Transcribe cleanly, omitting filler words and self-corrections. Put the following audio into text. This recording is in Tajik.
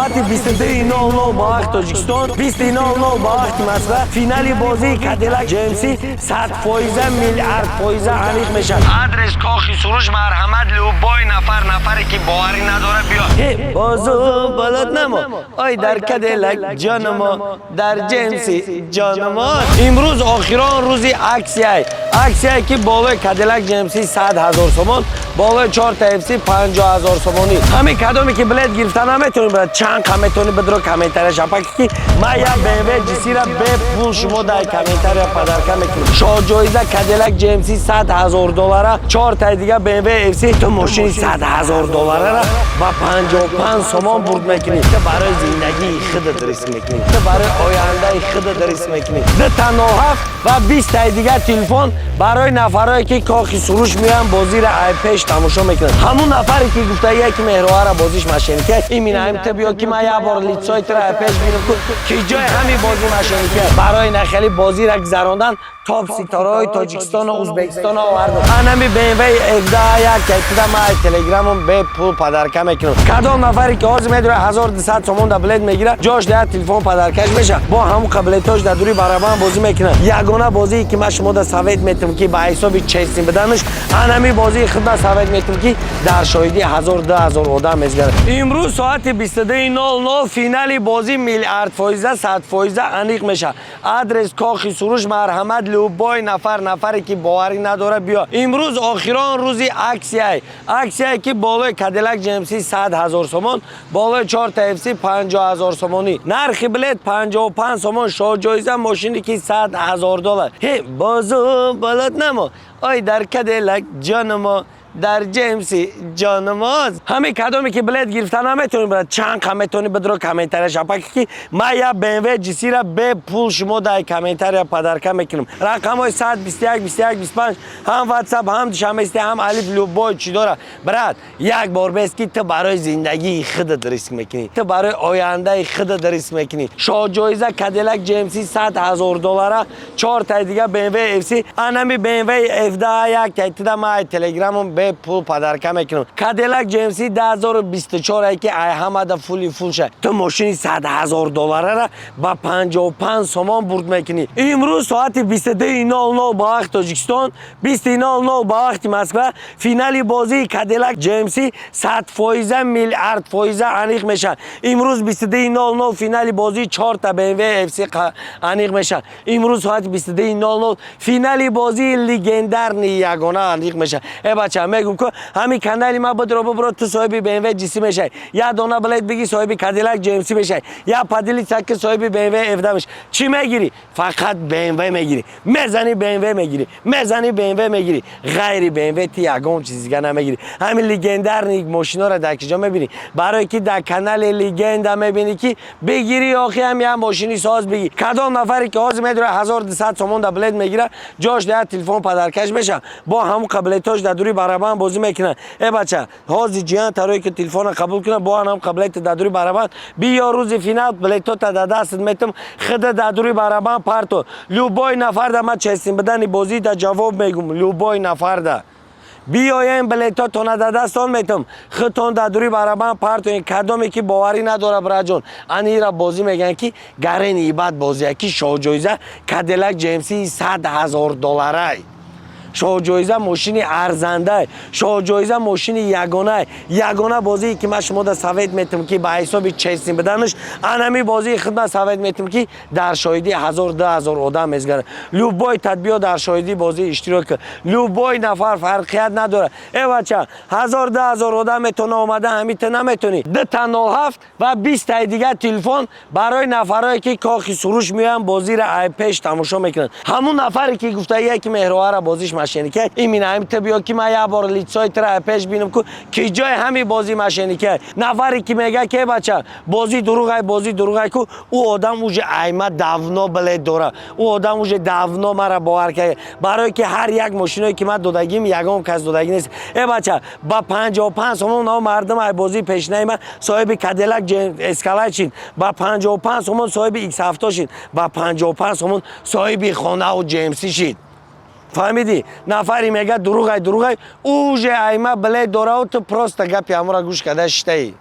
Соати 22:00 ба вақти Тоҷикистон, 20:00 ба вақти Москва финали бозии Кадиллак GMC 100 фоиза, миллиард фоиза аниқ мешавад. Адрес Кохи Суруш. Марҳамат, любой нафар, нафаре ки боварӣ надорад, биё. Бозу болот намо, ой, дар Кадиллак ҷонамо, дар GMC ҷонамо. Имрӯз охирон рӯзи аксияй, аксияе ки болои Кадиллак GMC 100 ҳазор сомон, болои чорта FC 50 ҳазор сомонӣ. Ҳамин кадоме ки билет гирифта наметонӣ, брат, чанд қа метонӣ, бидро комментария шапаки, ки ман як BMW GC-ра бепул шумо дар комментария подарка мекунем. Шоҳҷоиза Кадиллак GMC 100 ҳазор доллара, чортаи дига BMW FC. Ту мошини 100 ҳазор долларара ба 55 сомон бурд мекунӣ. Ту барои зиндагии худат риск мекунӣ, ту барои ояндаи худат риск мекунӣ. 2 та 07 ва 20 таи дигар телефон барои нафарое ки Кохи Суруш меоянд, бозиро ай пеш тамошо мекунанд. Ҳамун нафаре ки гуфта яки меҳровара бозиш мошенникия, именно ҳамин ту биё, ки ман як бор лицои туро ай пеш бинам ку, ки ҷои ҳамин бози мошенникия. Барои нахели бозиро гузарондан топ ситораҳои Тоҷикистону Ӯзбекистоно овардам. Анами BMW F10 як кайтида ман ай телеграмам бепул подарка мекунам. Кадом нафаре ки ҳозир медура, 1200 сомон да билет мегира, ҷош да як телефон подаркаш меша. Бо ҳамун қабилетош дар дури барабан бозӣ мекунад. Ягона бозие ки ман шумо да совет метавам, ки ба ҳисоби честный буданаш, анами бозии худма совет метавам, ки дар шоҳидии 1000, 2000 одам мезгарад. Имрӯз соати 22:00 финали бозӣ миллиард фоиза, 100 фоиза аниқ мешавад. Адрес Кохи Суруш. Марҳамат, любой нафар, нафаре ки боварӣ надорад, биё. Имрӯз охирон рӯзи аксияй, аксияе ки болои Кадиллак GMC 100 ҳазор сомон, болои чорта FC 50 ҳазор сомонӣ, нархи билет 55 сомон, шоҳҷоиза мошине ки 100 ҳазор доллар. Ҳе, бозу болот намо, ой, дар Кадиллак ҷонамо, дар GMC ҷонамоз. Ҳамин кадоме ки билет гирифта наметонӣ, брат, чанд қа метонӣ, бидро комментария шапаки, ки ман як BMW GC-ра бепул шумо дар комментария подарка мекунам. Рақамҳои 121 21 25, ҳам WhatsApp, ҳам Душанбе, ҳам Алиф, любой чӣ дора. Брат, як бор бест, ки ту барои зиндагии худат риск мекунӣ, ту барои ояндаи худат риск мекунӣ. Шоҳҷоиза Кадиллак GMC 100 ҳазор доллара, чортаи дига BMW FC. Анами BMW F10 як кайтида ман ай телеграмам бепул подарка мекунам. Кадиллак GMC 2024 ки ай ҳамада фули фул ша. Ту мошини 100 ҳазор долларара ба 55 сомон бурд мекунӣ. Имрӯз соати 22:00 ба вақти Тоҷикистон, 20:00 ба вақти Москва финали бозии Кадиллак GMC 100 фоиза, миллиард фоиза аниқ мешавад. Имрӯз 22:00 финали бозии чорта BMW FC аниқ мешавад. Имрӯз соати 22:00 финали бозии легендарный ягона аниқ мешавад. Э бача, мегум ку, ҳамин канали ма бидро, бибро, ту соҳиби BMW GC мешавӣ. Як дона билет бигӣ, соҳиби Кадиллак GMC мешавӣ. Як поделиться ки, соҳиби BMW F10 мешавӣ. Чӣ мегирӣ? Фақат BMW мегирӣ. Мезани, BMW мегирӣ, мезани, BMW мегирӣ. Ғайри BMW ти ягон чиз дига намегирӣ. Ҳамин легендарный мошиноро дар киҷо мебинӣ? Барое ки дар канали Легенда мебинӣ, ки бигирӣ охи ҳам як мошини соз бигӣ. Кадом нафаре ки ҳозир медура, 1200 сомон да билет мегира, ҷош да як телефон подаркаш меша. Бо ҳамун қабилетош дар дури барабан бозӣ мекунад. Э бача, ҳозир ҷиян тарое ки телефона қабул кунад, бо ҳам қабилети дар дури барабан биё. Рӯзи финал билетота дар дастат метам, хида дар дури барабан парто. Любой нафар да ман честный бидани бозӣ да ҷавоб мегум. Любой нафар да биёем, билетотона дар дастон метам, худтон дар дури барабан партоен. Кадоме ки боварӣ надора, браҷон, анира бозӣ мегӯянд, ки гарени ибад бозия, ки шоҳҷоиза Кадиллак GMC 100 ҳазор долларай. Шоҳҷоиза мошини арзандай, шоҳҷоиза мошини ягонай. Ягона бозие ки ман шумо да совет метавам, ки ба ҳисоби честный буданаш, анами бозии худма совет метавам, ки дар шоҳидии 1000, 2000 одам мезгарад. Любой тадбиё дар шоҳидии бозӣ иштирок кун, любой нафар, фарқият надорад. Э бача, 1000, 2000 одам метавона омада, ҳамин ту наметонӣ. 2 та 07 ва 20 таи дигар телефон барои нафарое ки Кохи Суруш меоянд, бозиро ай пеш тамошо мекунанд. Ҳамун нафаре ки гуфта яки меҳровара бозиш мошенникия, именно ҳамин ту биё, ки ман як бор лицои туро ай пеш бинам ку, ки ҷои ҳамин бозӣ мошенникия. Нафаре ки мега, ки бача, бозӣ дурӯғай, бозӣ дурӯғай ку, ӯ одам уже айма давно билет дора, ӯ одам уже давно мара бовар карда, барое ки ҳар як мошиное ки ман додагим, ягон кас додагӣ нест. Э бача, ба 55 сомон нао мардум ай бозии пешинаи ман соҳиби Кадиллак Эскалейд шид, ба 55 сомон соҳиби X7 шид, ба 55 сомон соҳиби хонаву GMC шид. Фаҳмидӣ? Нафаре мега дурӯғай, дурӯғай, уже айма билет дораву ту просто гапи ҳамонро гӯш карда шитаӣ.